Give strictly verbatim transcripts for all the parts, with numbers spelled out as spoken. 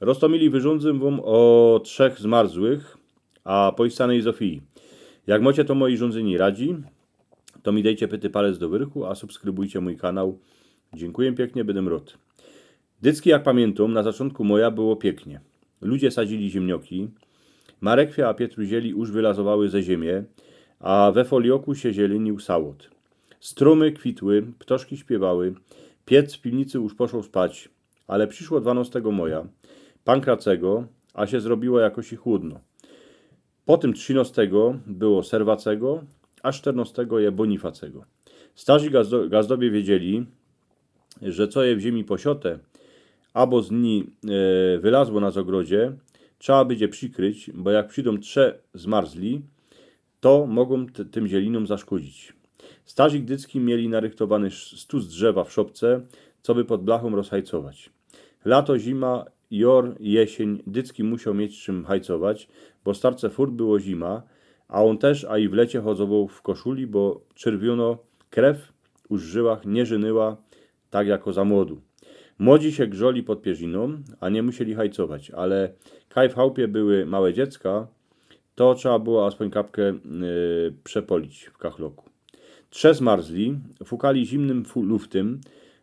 Roztomili, wyrządzym wōm ô trzech zmarzłych, a pojscane i Zofii. Jak mocie to moje rządzynio radzi, to mi dejcie pyty palec do wyrchu, a subskrybujcie mōj kanał. Dziynkuję piyknie, bydym rod. Dycki, jak pamiyntōm, na zaczōntku moja było piyknie. Ludzie sadzili ziymnioki, marekwie a pietruzieli już wylazowały ze ziymie, a we folioku sie zieliyniōł sałot. Strōmy kwitły, ptoszki śpiywały, piec w piwnicy już poszoł spać, ale prziszło dwanostego moja, Pankracego, a sie zrobiło jakoś i chłōdno. Potym trzynostego było Serwacego, a szternostego je Bonifacego. Starzi gazdo-, gazdowie wiedzieli, że co je w ziymie posiote, abo z ni, e, wylazło na zogrodzie, trzeba bydzie przikryć, bo jak przidōm trze zmarzli, to mogōm t-, tym zielinōm zaszkodzić. Starzi dycki mieli narychtowany sz-, stus drzewa w szopce, co by pod blachōm rozhajcować. Lato, zima, jor, jesiyń dycki musioł mieć czym hajcować, bo starce furt było zima, a ôn tyż, a i w lecie chodzowoł w koszuli, bo czerwiono krew już w żyłach niy rzynyła tak jako za młodu. Młodzi sie grzoli pod pierzinōm, a niy musieli hajcować, ale kaj w chałpie były małe dziecka, to trzeba było aspōń kapkã, y, przepolić w kachloku. Trze zmarzli, fukali zimnym fu-, luftym,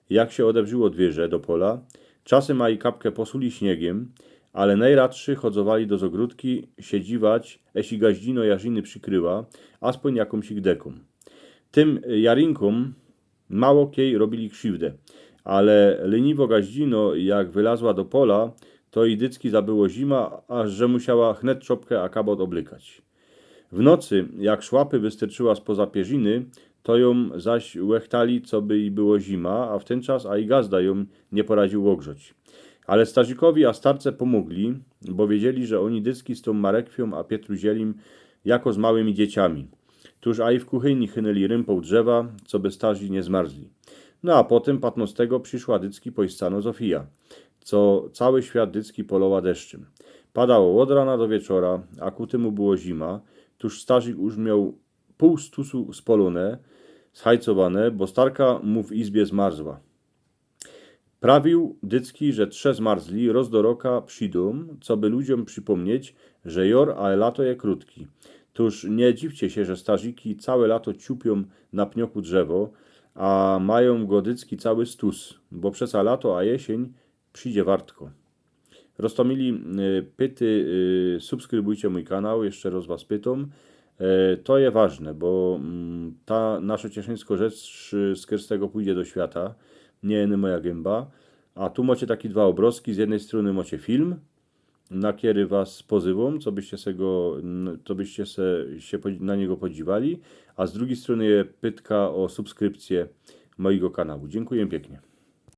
jak sie ôdebrzyło dwiyrze do pola. Czasym a i kapkã posuli śniegym, ale nojradszy chodzowali do zogrodki sie dziwać, eśli gaździno jarziny przikryła, aspōń jakōmś dykōm. Tym, y, jarynkōm mało kej robili krziwdã, ale lyniwo gaździno, jak wylazła do pola, to i dycki zabyło zima, aż że musiała chnet czopkã a kabot ôblykać. W nocy, jak szłapy wysterczyła spoza pierziny, to jōm zaś łechtali, co by i było zima, a w tyn czas a i gazda jōm niy poradziōł ôgrzoć. Ale starzikowi a starce pōmōgli, bo wiedzieli, że ôni dycki z tōm marekwiōm a pietruzielim jako z małymi dzieciami. Tuż a i w kuchyni chynyli rympoł drzewa, co by starzi niy zmarzli. No a potym patnostego prziszła dycki pojscano Zofia, co cały świat dycki poloła deszczym. Padało ôd rana do wieczora, a ku tymu było zima. Tuż starzik już mioł pōł stusu spolōne, zhajcowane, bo starka mu w izbie zmarzła. Prawiōł dycki, że trze zmarzli, roz do roka przidōm, co by ludziōm przipōmnieć, że jor a lato je krōtki. Tuż niy dziwcie sie, że starziki całe lato ciupiōm na pnioku drzewo, a majōm go dycki cały stus, bo przeca lato a jesiyń przidzie wartko. Roztomili, y, pyty, y, subskrybujcie mōj kanał, jeszcze roz was pytōm. E, to je ważne, bo, mm, ta naszo cieszyńsko rzecz, y, skerz tego pōjdzie do świata, niy jyny moja gymba. A tu mocie taki dwa ôbrozki, z jednyj strōny mocie film, na kery was pozywōm, co byście se go, n-, co byście se, sie podzi-, na niego podziwali, a z drugij strōny je pytka ô subskrypcje mojigo kanału. Dziynkuję piyknie.